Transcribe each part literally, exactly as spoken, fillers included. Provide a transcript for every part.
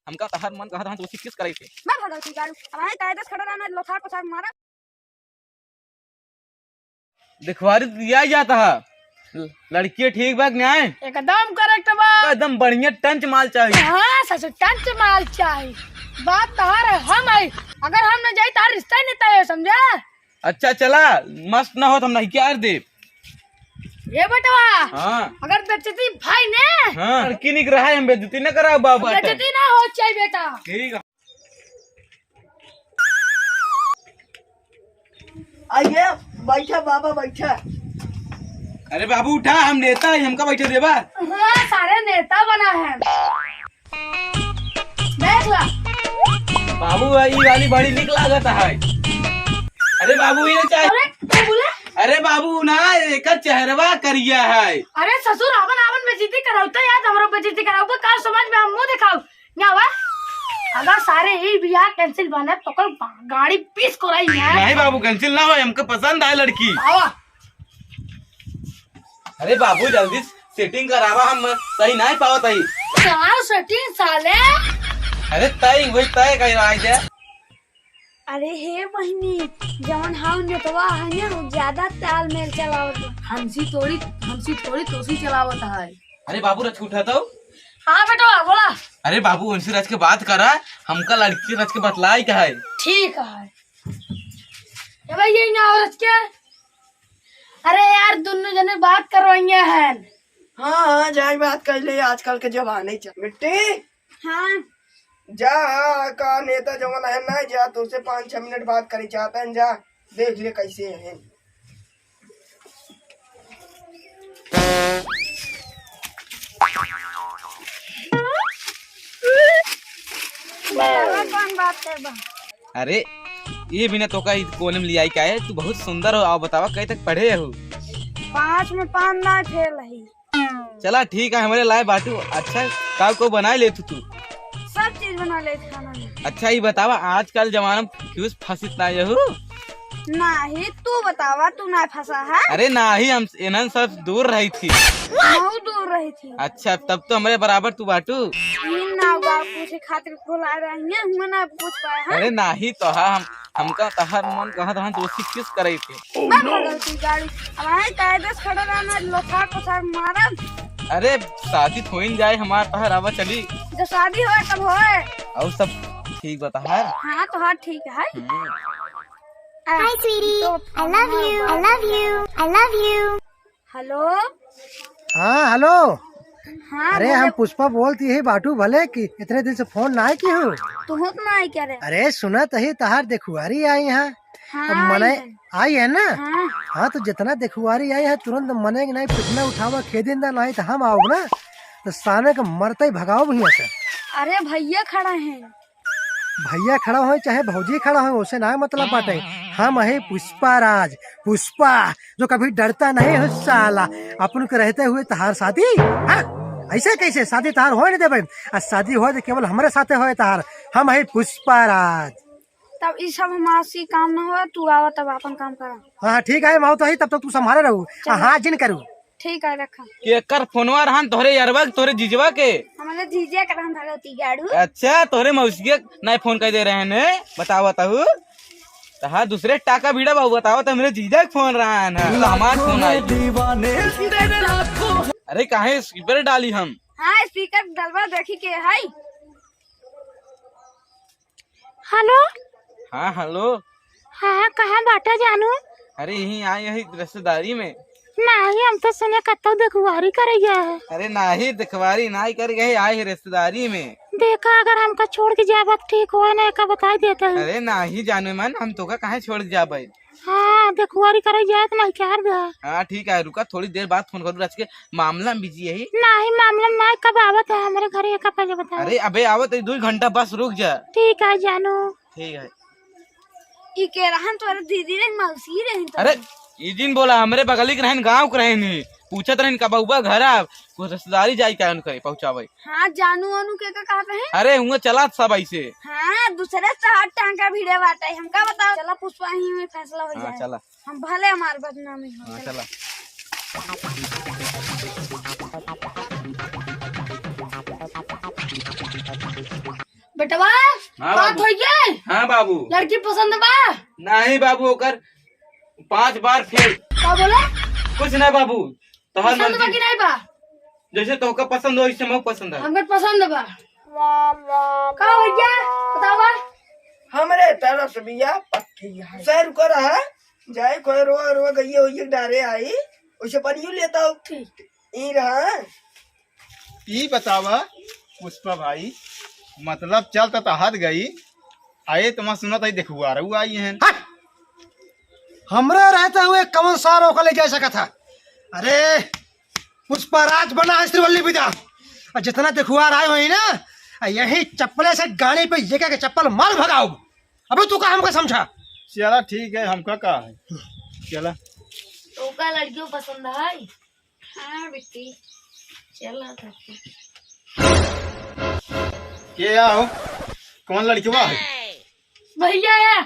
हमका तहार मन कहत है, तोसे kiss करे के। मैं भगल की गाड़ू, अब आए कायदे से खड़ा रहना, लोथार पोथार मारा। देखवारी दिया जाता है, लड़की ठीक बा कि नाहीं? एकदम correct बा। एकदम बढ़िया टंच माल चाहिए। हाँ ससुर, टंच माल चाहिए। बात तहार है, हम आई, अगर हम न जाई, तहार रिश्ता ही नहीं तय है, समझा? अच्छा चला, मस्त ना हो तो हम नहीं क्या दे। ये बेटवा, हाँ। अगर बेइज्जती भाई ने हाँ। लड़की निक रहा है, हम बेइज्जती ना कराओ बाबा। बेइज्जती ना हो चाहिए बेटा। ठीक है। आइए, बैठा बाबा, बैठा। अरे बाबू उठा, हम नेता है, हमका बैठे देबा। हाँ, सारे नेता बना है। देख ला। बाबू, ई वाली बड़ी निक लागत है। अरे बाबू, ये चाहे अरे, तू बोले? अरे बाबू ना, एकर चेहरवा करिया है। अरे ससुर, आपन, आपन बेइज्जती कराऊ, तो यार हमरो बेइज्जती कराऊ, तो का समाज में हम मुंह दिखाऊ? ना हुआ? अगर सारे ही बियाह cancel बने, तो कोई गाड़ी पीस को रही है। नहीं बाबू, cancel ना हो, हमको पसंद आए लड़की। आवा। अरे बाबू, जल्दी setting करावा, हम सही नहीं पावत हई। का setting साले? अरे तय, वही तय कह रहा है। अरे हे बहिनी, जवन हाउ नेतवा है ना, वो ज्यादा तालमेल चलावत बा। हमसी थोड़ी, हमसी थोड़ी तोसी चलावत है। अरे बाबू, रच के उठा तो। हाँ बेटवा, बोला। अरे बाबू, उनसे रच के बात करा, हमका लड़की रच के बतलाई का है। ठीक है। ए भाई, ये ना रच के। अरे यार, दोनों जने बात करवाइए हैं। हाँ, हाँ, जाई बात कर ले, आजकल के जमाने चल। मिट्टी? हाँ। जा, हाँ, का नेता जवन है ना, जा, तोसे पाँच छह मिनट बात करी चाहता है, जा, देख ले कैसे है। बतावा, कौन बात करबा? अरे, ये बिना तोका ई कोने में लियाई का है? तू बहुत सुंदर हो, आओ बतावा, कहीं तक पढ़े हो? पाँच में पाँच ना फेल है। चला ठीक है, हमरे लाए बाटू। अच्छा, का को बनाए लेत हू तू? सब चीज बना लेत खाना में। अच्छा, ई बतावा, आजकल जमाना में क्यों फंसित ना यहू? नाही, तू बतावा, तू ना फंसा है? अरे नाही, हम इन्हन सब दूर रही थी। बहुत दूर रही थी। अच्छा, तब तो हमरे बराबर तू बाटू। ई ना बा, पूछे खातिर बुला रही है, हुआ ना पूछ पाए हैं। अरे नाही तो हा, हम, हमका तहार मन कहा था, दोस्ती kiss करे थे। मैं भगल की गाड़ी। अब आए कायदे से खड़ा रहना, लोथार पोथार मारब। अरे, शादी होइन जाए हमार तहार, आवा चली। जब शादी होए, तब होए। और सब ठीक बा तहार? हाँ, तोहार ठीक है। हम्म। आ, Hi, sweetie. तो I love you. I love you. I love you. हेलो। हाँ, हेलो। हाँ, अरे, हम बोलो। पुष्पा बोलती है, बाटू भले कि इतने दिन से फोन ना किहू। तू तो ना आई क्या रे? अरे, सुनत ही तहार देखुआरी आई है। हाँ, अब मने आई है। आई है ना? हाँ। हाँ, तो जितना देखुआरी आई है, तुरंत मने के नहीं, पिटना उठावा, खेदिन दा, नहीं तो हम आओ ना, तो सामने के मरते ही भगाओ भैया से। अरे, भैया खड़ा है। भैया खड़ा होए चाहे भौजी खड़ा होए, ओसे ना मतलब बाटे। हम है पुष्पा राज, पुष्पा जो कभी डरता नहीं हो साला। अपन के रहते हुए तहार शादी, हाँ? ऐसे कैसे शादी तहार होए नहीं देबे? आ शादी होए तो केवल हमरे साथे होए तहार। हम है पुष्पा राज। तब ई सब हमार से काम ना हो, तू आवा तब अपन काम करा। हाँ, ठीक है, हम आओ तो ही, तब तक तू संभाले रहू। चलो। हाँ, जिन करू। ठीक है, रखा। केकर फोनवा रहन, तोहरे यरवा के, तोहरे जीजवा के? हमरे जीजे के रहन भगवती गाड़ू। अच्छा, तोहरे मौसी के नहीं फोन कर दे रहे हैं, बतावा तहू। तहा दूसरे टाका भिड़ा बाबू, बतावा तो हमरे जीजा के फोन रहन है, तो हमार फोन आई। अरे काहे speaker डाली हम? हाँ, speaker डलवा देखी के है। हेलो। हाँ, हेलो। हाँ, कहाँ बाटा जानू? अरे, यहीं आए हैं रिश्तेदारी में। नाही, हम तो सुने कतौ देखवारी करे गया है। अरे नाही, देखवारी नाही करे गए, आए हैं रिश्तेदारी में। देखा, अगर हमका छोड़ के जाबा तो ठीक होए ना, एका बताई देता है। अरे नाही जानू मन, हम तोका काहे छोड़ के जाबे? हाँ, देखुआरी करे जाए तो नहीं चार बे। हाँ, ठीक है, रुका, थोड़ी देर बाद फोन करूँ, रच के मामला में busy है। नहीं, मामला में नहीं, कब आवत है हमारे घरे, एका पहले बताओ। अरे, अबे आवत है, दो घंटा बस रुक जा। ठीक है, जानू। ठीक है। ई के रहन तोरे दीदी रे, मौसी रहन तोरे। अरे, ई जिन बोला, हमरे बगली के रहन, गाँव के रहन ही। पूछत रहन, कब बउआ घर आब, कुछ रिश्तेदारी जाई का उनके पहुँचावे। हाँ, जानू वानू के का कहत रहे? अरे, हुआ चला सब ऐसे। हाँ, दूसरे से हाथ टांग का भिड़े बाटे, हमका बताओ। चला पुष्पा, ही में फैसला हो हाँ, जाए। चला। हम भले हमार बदनामी हो हाँ, जाए। चला। बेटवा, हाँ बात बाबू। होई गई? हाँ बाबू। लड़की पसंद बा? नहीं बाबू, ओकर पांच बार फेल। का बोले? कुछ ना बाबू, तोहर पसंद बा मर्जी। कि नहीं बा? जैसे तोहका पसंद हो, वैसे हमको पसंद है। हमके पसंद बा। का भैया, बतावा? हमरे तरफ से भैया पक्की है। सर को रहा, जाए कोई रो रो गई हो, ये डारे आई, उसे पनियो लेता हो। ठीक। ई रहा। ई बतावा पुष्पा भाई, मतलब चल त तहत गई, आए तुम्हार सुनत आई देखुआ रहू आई हैं। हट! हमरे रहते हुए कवन सार ओका ले जा सकत है? अरे, पुष्पा राज बना है श्रीवल्ली विदा। और जितना देखुआ रहा वही ना, आ यही चप्पले से गाड़ी पे ये क्या के चप्पल मार भगाओ। अबे तू का हमका समझा? चला ठीक है, हमका का है, चला। ओका लड़कियों पसंद है। हाँ बेटी, चला था। के आओ? कौन लड़कवा है? भैया है।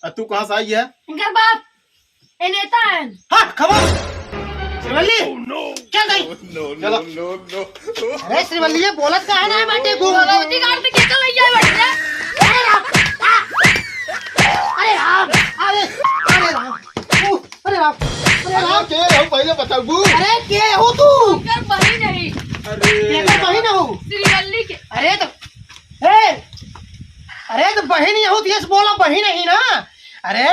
आ तू कहाँ से आई है? इनकर बाप, ए नेता है। हट, खामोश। श्रीवल्ली, चल गई। चलो। अरे श्रीवल्ली, ये बोलत का है ना, बाटे घूम। बाबूजी, गाड़ी में केकर ले जाए बैठे? अरे राम, आ! अरे राम, अरे, अरे राम, ऊ, अरे राम, अरे अरे राम। के हो पहले बताबू? अरे के हो तू? ओकर बहिन नहीं। अरे। केकर बहिन हो? श्रीवल्ली के। अरे तो, ए, अरे तो बहिन यहू तो यस बोला बहिन ही ना। अरे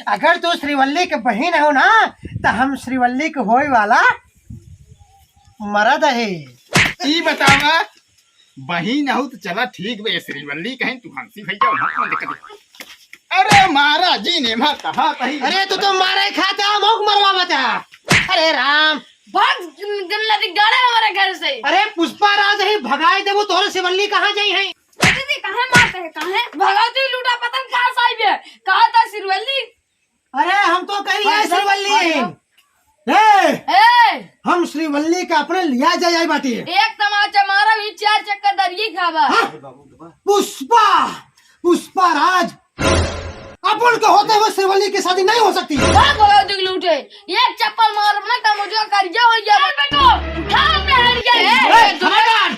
अगर तू श्रीवल्ली के बहिन हो ना, तो हम श्रीवल्ली के होए वाला मरद है। ई बतावा, बहिन हो तो चला ठीक बे, श्रीवल्ली कहीं तू हंसी भैया, वहाँ कौन दिक्कत है? अरे महाराज जी ने मार कहा तही। अरे तू तो मारे खाता, मौक मरवा बता। अरे राम। भाग, गन्ना दी गाड़े हमारे घर से। अरे पुष्पा राज ही भगाए देबो, तोहरे श्रीवल्ली कहाँ जाई है? दीदी, काहे मारते हैं, काहे? भगवती लूटा पतन कहाँ साहिब है? कहा था श्रीवल्ली? अरे हम तो कही है भाई साहब, श्रीवल्ली भाई है। साहब। ए, ए! हम श्रीवल्ली का अपने लिया जाए आई बाटी है। एक तमाचा मारा, ये चार चक्कर दरिये खावा। हाँ? पुष्पा, पुष्पा राज, अपन के होते हुए श्रीवल्ली की शादी नहीं हो सकती। का भगवती लूटे? एक चप्पल मारब ना, त मुझे करिया हो जाए। ए, बेटो, उठा अपने हरिया। ए, ए, खबरदार!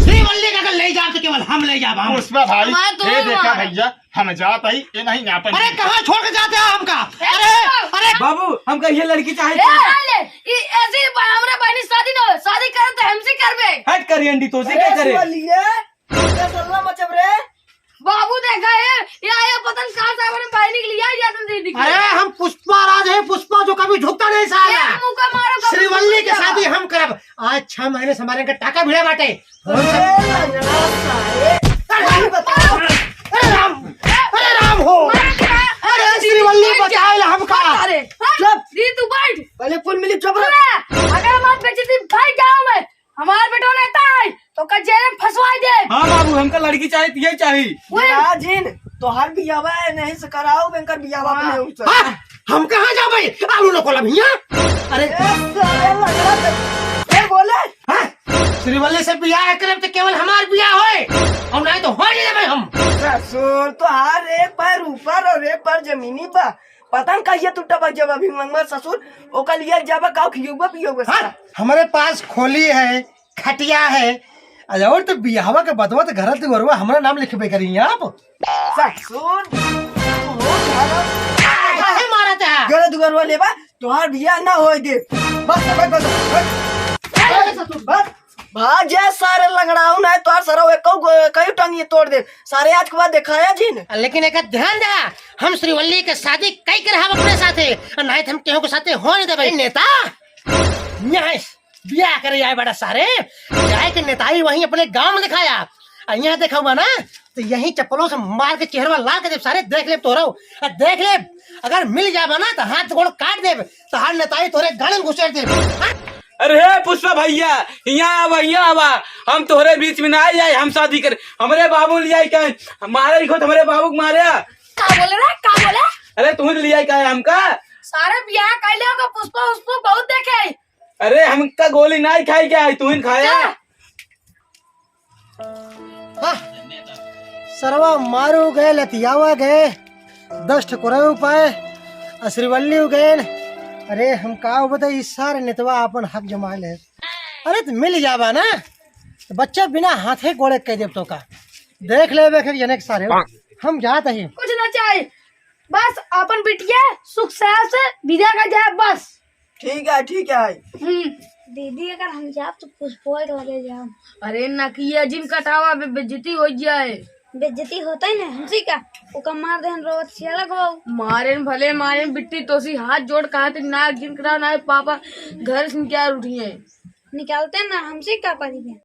श्रीवल्ली का अगर ले जाब तो केवल हम ले जाब, हम। पुष्पा भाई, हमारे दोनों ये देखा मारा। भैया, हम जात हई, ये नहीं नापन। अरे, कहाँ छोड़ के जाते हैं हमका? ए, अरे, बाबू। अरे। बाबू, हमका ये लड़की चाहे ए, थी। आ ले, ई ऐसी ब-, हमरा बहिनी शादी न हो, शादी करे तो हमसे करबे। हट करियन दी, तो से अरे, क्या करे? सुन लिए, ये सल्ला मचब रे। बाबू देखा है, ये आया पतन कहाँ से हमारे बहिनी के लिए आई जाते दीदी के। अरे, हम पुष्पा राज है, पुष्पा जो कभी झुकता नहीं साला। ए, मुका मारो, कभी श्रीवल्ली झुकता के नहीं। शादी हम करब। आज छह महीने से हमारे इनका टाका भिड़ा बाटे। अरे, लंगड़ा साले। अरे राम, अरे राम, अरे राम हो। अरे श्रीवल्ली बचाए ला हमका। अरे, चुप। दी तू बैठ। पहले कुल मिली चुप रह। अगर हमार बेइज्जती भाई गाँव में, हमार बेटो रहता है, तो का जेल में फंसवाई दे। हाँ बाबू, हमका लड़की चाहे, ये चाही। ओए। राजिन, तोहर बियावा है, नहीं से कराओ, बेंकर बियावा हाँ। अपने उनसे। हाँ, हम कहाँ जाबे? आलू न कोला भैया। अरे। ए, साले लंगड़ा, ए, बोले। हाँ? श्रीवल्ली से बियाह करे तो केवल हमार बियाह होए, और नहीं तो हो नहीं जाबे हम। ससुर, तोहार एक पैर ऊपर और एक पैर जमीनी पर। पता न कहिए तू टपक जब अभी मंगवा ससुर, ओकर लिए जब काउ खियोबा पियोबा हाँ? साला। हमारे पास खोली है, खटिया है, अरे और तो बियाहवा के बदवा तो घर दुआरवा हमरा नाम लिखबे करी आप। ससुर, तू हो घर काहे मारा था? घर दुआरवा लेबा, तोहार बियाह ना होए दे। बस, बस, बस, बस। अरे ससुर, बस। भाग जा सारे लंगड़ाऊ ना, तोहार सरवा एको गो-, कई टंगी तोड़ दे। सारे आज के बाद देखाया जिन। लेकिन एक ध्यान दे, हम श्रीवल्ली के शादी कई कर हम अपने साथे, नहीं तो हम केहू के साथे हो नहीं देबे। नेता, यहाँ बियाह करे आए बड़ा सारे, जाए के नेताई वहीं अपने गांव में दिखाया। आ यहाँ देखा हुआ ना, तो यहीं चप्पलों से मार के चेहरवा लाल कर देब सारे, देख लेब तोहरो। आ देख लेब, अगर मिल जाबा ना, तो हाथ गोड़ काट देब, तोहार नेताई तोहरे गाड़न घुसेड़ देब। हाँ? अरे हे पुष्पा भैया, यहाँ आवा, यहाँ आवा, हम तोहरे बीच में ना आई जाए, हम शादी करे, हमरे बाबू ले आई का, मारे ही खुद हमरे बाबू के मारे। का बोले रे, का बोले? अरे तू ले आई का हमका? सारे बियाह कैले होगा, पुष्पा उष्पा बहुत देखे। अरे हमका गोली नहीं खाई क्या है, तू ही खाया? जा। हाँ, सरवा मारू गए, लतियावा गए, दस ठकुरऊ पाए, असरिवल्ली गए। अरे हम का बताई, इस सारे नेतवा अपन हक जमा ले। अरे तो मिल जाबा ना, तो बच्चा बिना हाथे गोड़े कह देब तो का। देख ले बेखे जनक सारे, हम जात ही। कुछ ना चाही, बस अपन बिटिया सुख से विदा कर जाए बस। ठीक है, ठीक है। हम्म। दीदी, अगर हम जाब तो पुष्पवा के लगे जाब। अरे नकिया जिन कटावा बे, बेइज्जती होइ जाए। बेइज्जती होता ही ना, हमसे का? ओका मार देहन रोवत सियाला को। मारेन भले मारेन बिट्टी, तोसी हाथ जोड़ कहत ही ना जिन कटावा ना पापा घर से निकाल उठिए। निकालते ना, हमसे का करी बे?